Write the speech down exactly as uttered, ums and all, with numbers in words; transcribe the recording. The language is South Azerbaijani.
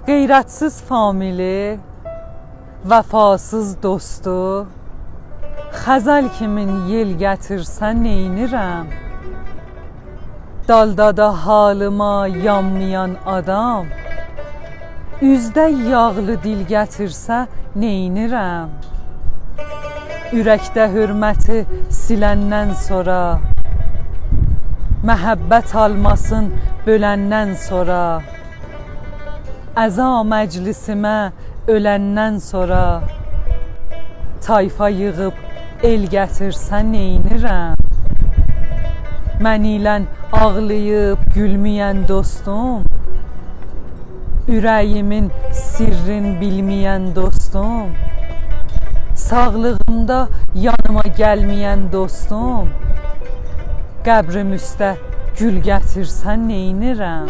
غیرتسیز فامیلی، وفاسیز دوستو، خزل کیمین یئل گتیرسه نئینیرم؟ دالدادا حالیما یانمایان آدام، اوزده یاغلی دیل گتیرسه نئینیرم؟ اورکده حؤرمتی سیلندن سونرا، محبت آلماسین بؤلندن سونرا، عزا مجلسیمه اؤلندن سونرا، طایفا ییغیب ائل گتیرسه نئینیرم؟ من ایله آغلاییب گولمه‌ین دوستوم، اوره‌ییمین سیرّین بیلمه‌ین دوستوم، ساغلیغیمدا یانیما گلمه‌ین دوستوم، قبریم اوسته گول گتیرسه نئینیرم؟